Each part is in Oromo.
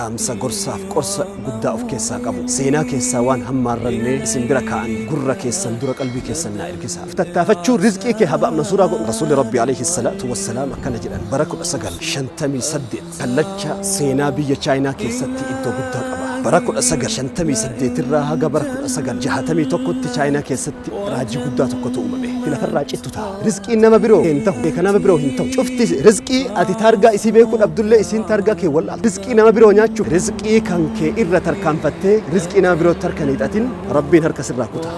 Dhaamsa gorsaaf qorsa guddaa of keessaa qabu. Seenaa keessaa waan hammaarrannee isin bira kaa'an gurra keessan dura qalbii keessan naa ergisa. Tattaafachuun rizqii kee haba masuuraa godhu. Rasuulli Rabbi alayhi salaatu wassalaam akkana jedhan bara 1958 kallacha seenaa biyya Chaayinaa keessatti iddoo guddaa qaba. Bara 1958 irraa haga bara 1961tti Chaayinaa keessatti raajii guddaa tokkotu uumame. Lafarraa cittu ta'a. Rizqiin nama biroo hin ta'u. Kan nama biroo hin ta'u. Cufti rizqii ati taargaa isii beekuu dhabdullee isiin taargaa kee wallaaltu. Rizqii nama biroo nyaachuuf rizqii kan kee irra tarkaanfattee rizqii nama biroo harka hin hiixatin Rabbiin harka sirraa kuta.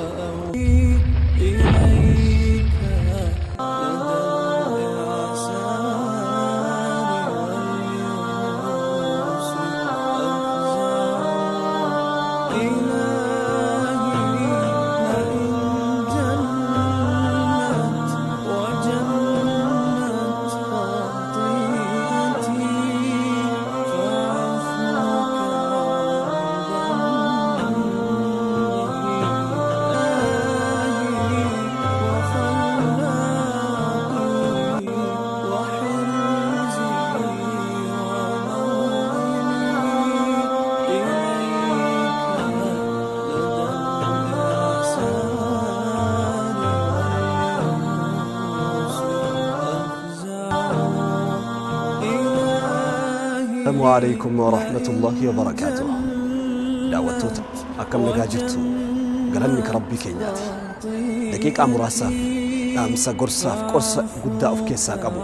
Assalaamu alaikum wa rahmatullahi wa barakaatuh. Daawwattoota akkam nagaa jirtu galanni ka Rabbii keenyaati. Daqiiqaa muraasaaf dhaamsa gorsaaf qorsa guddaa of keessaa qabu.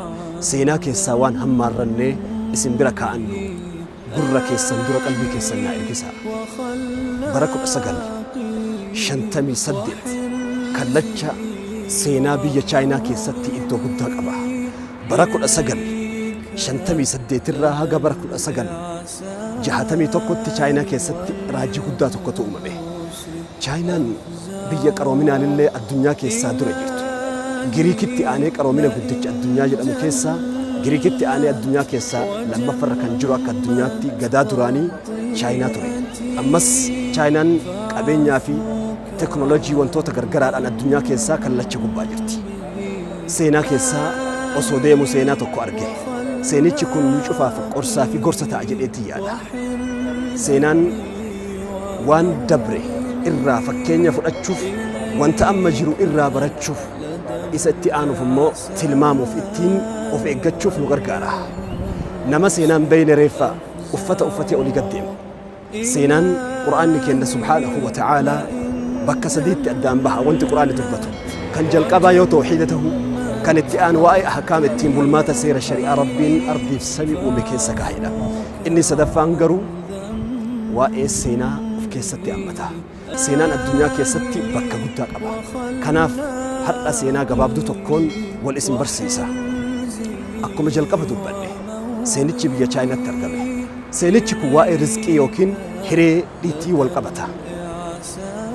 Seenaa keessaa waan hammaarrannee isin bira kaa'annu gurra keessan dura qalbii keessan naa ergisa. Bara 1958 kallacha seenaa biyya Chaayinaa keessatti iddoo guddaa qaba. Bara 1958 irraa haga bara 1961tti Chaayinaa keessatti raajii guddaa tokkotu uumame. Chaayinaan biyya qaroominaan illee addunyaa keessaa dura jirtu. Giriikitti aanee qaroomina guddicha addunyaa jedhamu keessaa Giriikitti aanee addunyaa keessaa lammaffarra kan jiru akka addunyaatti gadaa duraanii Chaayinaa ture. Ammas Chaayinaan qabeenyaa fi teknoolojii wantoota gargaraadhaan addunyaa keessaa kallacha gubbaa jirti. Seenaa keessaa osoo deemu seenaa tokko arge. Seenichi kun nu cufaaf qorsaa fi gorsa ta'a jedheetti yaada. Seenaan waan dabre irraa fakkeenya fudhachuuf, wanta amma jiru irraa barachuuf, isa itti aanuuf immoo tilmaamuuf ittiin of eeggachuuf nu gargaara. Nama seenaan beeyne reeffa uffata uffatee olii gad deemu. Seenaan Qur'aanni kenna subhaanahu wa ta'aalaa bakka sadiitti addaan baha wanti Qur'aanni dubbatu. Kan jalqabaa yoo tawxiida ta'u, kan itti aanu waa'ee ahkaam ittiin bulmaata seera shari'aa Rabbiin ardiif samii uume keessa kaa'edha. Inni sadaffaan garuu waa'ee seenaa of keessatti hammata. Seenaan addunyaa keessatti bakka guddaa qaba. Kanaaf har'a seenaa gabaabduu tokkoon wal isin barsiisa. Akkuma jalqaba dubbadhe seenichi biyya Chaayinaatti argame. Seenichi kun waa'ee rizqii yookiin hiree dhiitii wal qabata.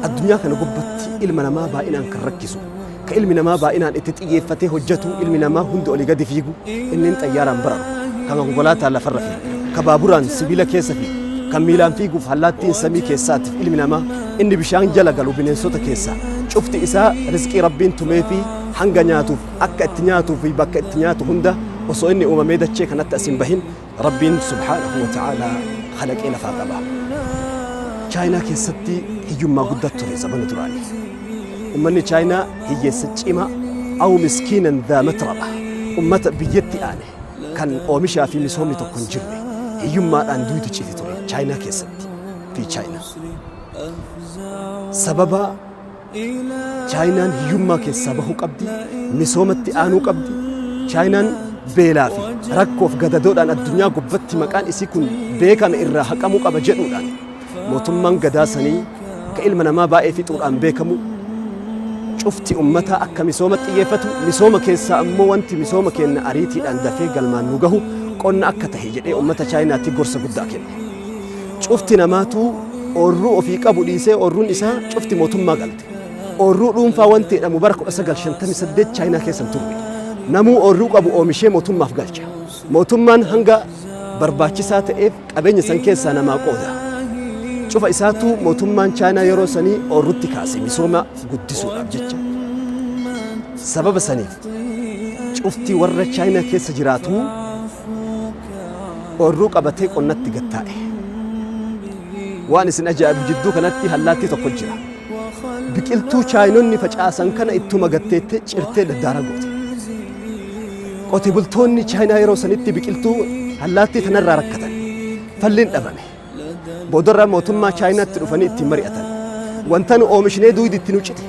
Addunyaa kana gubbatti ilma namaa baay'inaan kan rakkisu, ka ilmi namaa baay'inaan itti xiyyeeffatee hojjetu, ilmi namaa hundi olii gadi fiigu, inni xayyaaraan bararu, kan konkolaataan lafarra fiigu, ka baaburaan sibiila keessa fiigu, kan miilaan fiiguuf allaattiin samii keessaatiif ilmi namaa inni bishaan jala galu bineensota keessaa cufti isaa rizqii Rabbiin tumee fi hanga nyaatuuf akka itti nyaatuu fi bakka itti nyaatu hunda osoo inni uumamee dachee kanatti as hin bahin Rabbiin subhaanahu wa ta'aalaa kalaqee lafaa qaba. Chaayinaa keessatti hiyyummaa guddaa ture zamana duraanii. Uummanni Chaayinaa hiyyeessa cimaa aw miskiinan daa matraba ummata biyyatti aane kan oomishaa fi misoomni tokko hin jirre hiyyummaadhaan duydi cite ture Chaayinaa keessatti fi Chaayinaa. Sababa Chaayinaan hiyyummaa keessaa bahuu qabdi, misoomatti aanuu qabdi. Chaayinaan beelaa fi rakkoof gadadoodhaan addunyaa gubbatti maqaan isii kun beekame irraa haqamuu qaba jedhuudhaan mootummaan gadaa sanii ka ilma namaa baay'ee fixuudhaan beekamu cufti ummataa akka misooma xiyyeeffatu misooma keessaa ammoo wanti misooma kenna ariitiidhaan dafee galmaan nu gahu qonna akka tahe jedhee ummata Chaayinaatti gorsa guddaa kenne. Cufti namaatu oorruu ofii qabu dhiisee oorruun isaa cufti mootummaa galte. Oorruu dhuunfaa wanti jedhamu bara 1958 Chaayinaa keessa hin turre. Namuu oorruu qabu oomishee mootummaaf galcha. Mootummaan hanga barbaachisaa ta'eef qabeenya san keessaa namaa qooda. Cufa isaatu mootummaan Chaayinaa yeroo sanii oorrutti kaase misooma guddisuudhaaf jecha. Sababa saniif cufti warra Chaayinaa keessa jiraatu oorruu qabatee qonnatti gad taa'e. Waan isin ajaa'ibu jidduu kanatti hallaattii tokko jira. Biqiltuu chaayinonni facaasan kana ittuma gatteettee cirtee daddaara goote. Qote bultoonni Chaayinaa yeroo sanitti biqiltuu hallaattii tanarraa rakkatan. Falliin dhabame. Boodarraa mootummaa Chaayinaatti dhufanii ittiin mari'atan. Wanta nu oomishnee duydi itti nu cite.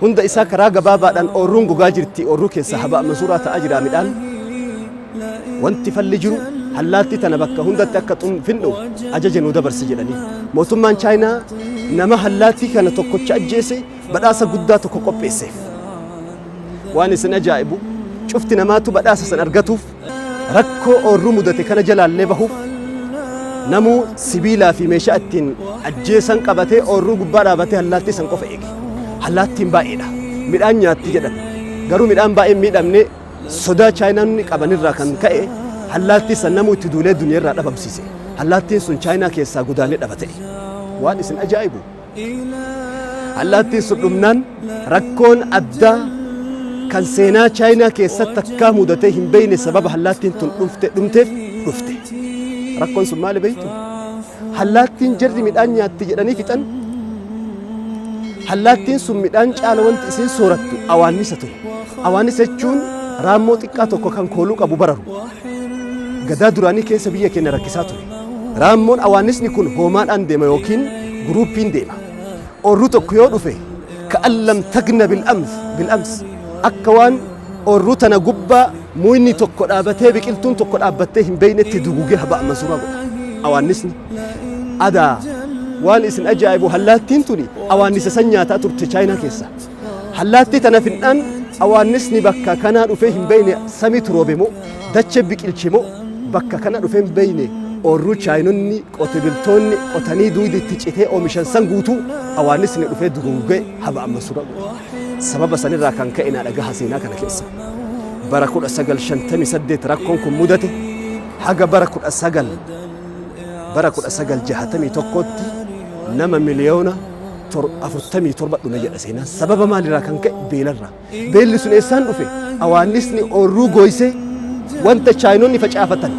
Hunda isaa karaa gabaabaadhaan oorruun gogaa jirti, oorruu keessaa habaa masuuraa ta'aa jira midhaan. Wanti falli jiru hallaattii tana bakka hundatti akka finnu ajaja nu dabarsi jedhanii. Mootummaan Chaayinaa nama hallaattii kana tokkocha ajjeese badhaasa guddaa tokko qopheesseef. Waan isin ajaa'ibu cufti namaatu badhaasa san argatuuf rakkoo oorruu mudate kana jalaallee bahuuf namuu sibiilaa fi meeshaa ittiin ajjeesan qabatee oorruu gubbaa dhaabatee hallaattii san qofa eege. Hallaattiin baay'eedha. Midhaan nyaatti jedhan. Garuu midhaan baay'een miidhamne sodaa Chaayinaanni qabanirraa kan ka'e hallaattii san namuu itti duulee duniyaarraa dhabamsiise. Hallaattiin sun Chaayinaa keessaa godaanee dhabate. Waan isin ajaa'ibu. Hallaattiin sun dhumnaan rakkoon addaa kan seenaa Chaayinaa keessatti takkaa mudatee hin beekne sababa hallaattiin tun dhumteef dhufte. Rakkoon sun maali beektu? Hallaattiin jarri midhaan nyaatti jedhanii fixan. Hallaattiin sun midhaan caala wanti isin soorattu awaannisa ture. Awaannisa jechuun raammoo xiqqaa tokko kan kooluu qabu bararu. Gadaa duraanii keessa biyya keenya rakkisaa ture. Raammoon awaannisni kun hoomaadhaan deema yookiin guruuppiin deema. Oorruu tokko yoo dhufe ka'an lam tagna bil'ams akka waan oorruu tana gubbaa muyni tokko dhaabatee biqiltuun tokko dhaabbattee hin beeynetti dugugee habaa masuuraa godha. Awaannisni adaa waan isin ajaa'ibu hallaattiin tuni awaannisa san nyaataa turte Chaayinaa keessa. Hallaattii tana finnaan awaannisni bakka kanaa dhufee hin beeyne samiitu roobe moo dachee biqilche moo bakka kana dhufee hin beeyne oorruu Chaayinonni qote bultoonni qotanii duydi itti citee oomishan san guutuu awaannisni dhufee dugugee habaa masuuraa godha. Sababa sanirraa kan ka'e naa dhagaha seenaa kana keessa. Bara 1958 rakkoon kun mudate haga bara 1961tti nama miliyoona 47 dhume jedha seenaan. Sababa maalirraa kan ka'e beelarraa. Beelli sun eessaan dhufe? Awaannisni oorruu gooysee wanta Chaayinonni facaafatan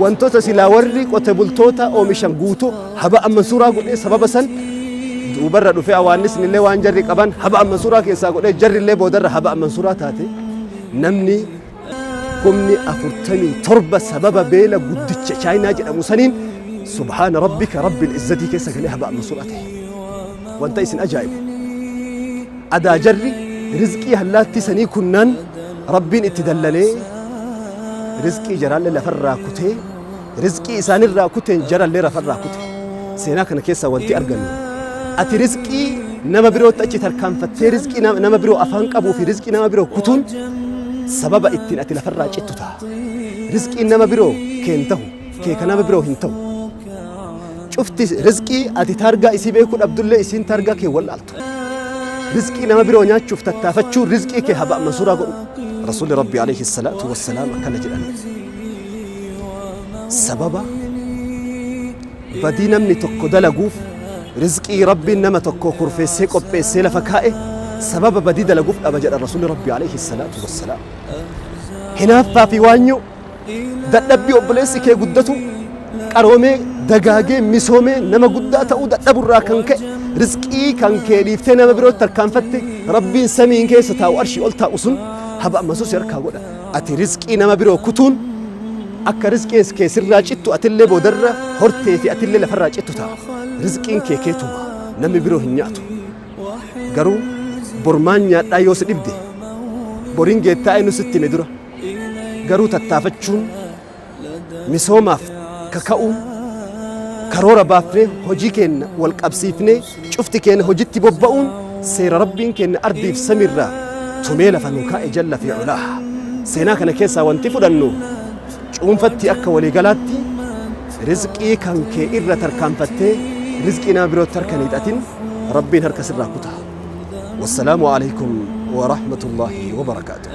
wantoota silaa warri qote bultoota oomishan guutuu haba amma suuraa godhee sababa san duubarra dhufe awaannisni illee waan jarri qaban haba amma suuraa keessaa godhee jarri illee boodarra haba amma suuraa taate namni kumni 47 sababa beela guddicha Chaayinaa jedhamu saniin subhaana rabbika rabbil izzatii keessa galee haba amma suuraa ta'e. Wanta isin ajaa'ibu adaa jarri rizqii hallaattii sanii kunnaan rabbiin itti dallalee rizqii jaraallee lafarraa kutee rizqii isaanirraa kuteen jarallee lafarraa kute. Seenaa kana keessaa wanti argannu ati rizqii nama birootti achi tarkaanfattee rizqii nama biroo afaan qabuu fi rizqii nama biroo kutuun sababa ittiin ati lafarraa cittu ta'a. Rizqiin nama biroo kee hin ta'u, kee ka nama biroo hin ta'u. Cufti rizqii ati taargaa isii beekuu dhabdullee isiin taargaa kee wallaaltu. Rizqii nama biroo nyaachuuf tattaafachuu rizqii kee haba masuuraa godhu. Rasuulli Rabbi alayhi salaatu wassalaam akkana jedhan. Sababa badii namni tokko dalaguuf rizqii Rabbiin nama tokko kurfeessee qopheessee lafa kaa'e sababa badii dalaguuf dhaba jedha Rasuulli Rabbi alayhi salaatu wassalaam. Hinaaffaa fi waanyoo dadhabbii obboleessi kee guddatu qaroomee dagaagee misoomee nama guddaa ta'uu dadhaburraa kan ka'e rizqii kan kee dhiiftee nama birootti tarkaanfatte Rabbiin samiin keessa taa'u arshii ol taa'u sun haba ammasus harkaa godha. Ati rizqii nama biroo kutuun akka rizqiin kee sirraa cittu atillee boodarra hortee fi atillee lafarraa cittu ta'a. Rizqiin kee keetuma namni biroo hin nyaatu. Garuu bormaan nyaadhaa yoo si dhibde boriin geettaa inni sitti hime dura. Garuu tattaafachuun misoomaaf kaka'uun karoora baafnee hojii keenya wal qabsiifnee cufti keenya hojitti bobba'uun seera Rabbiin keenya ardiif samiirraa tumee lafa nuu kaa'e jalla fi culaa. Seenaa kana keessaa wanti fudhannu cuunfatti akka waliigalaatti rizqii kan kee irra tarkaanfattee rizqii nama birootti harka hin hiixatin Rabbiin harka sirraa kuta. Wassalaamu alaikum wa rahmatullahi wa barakaatuh.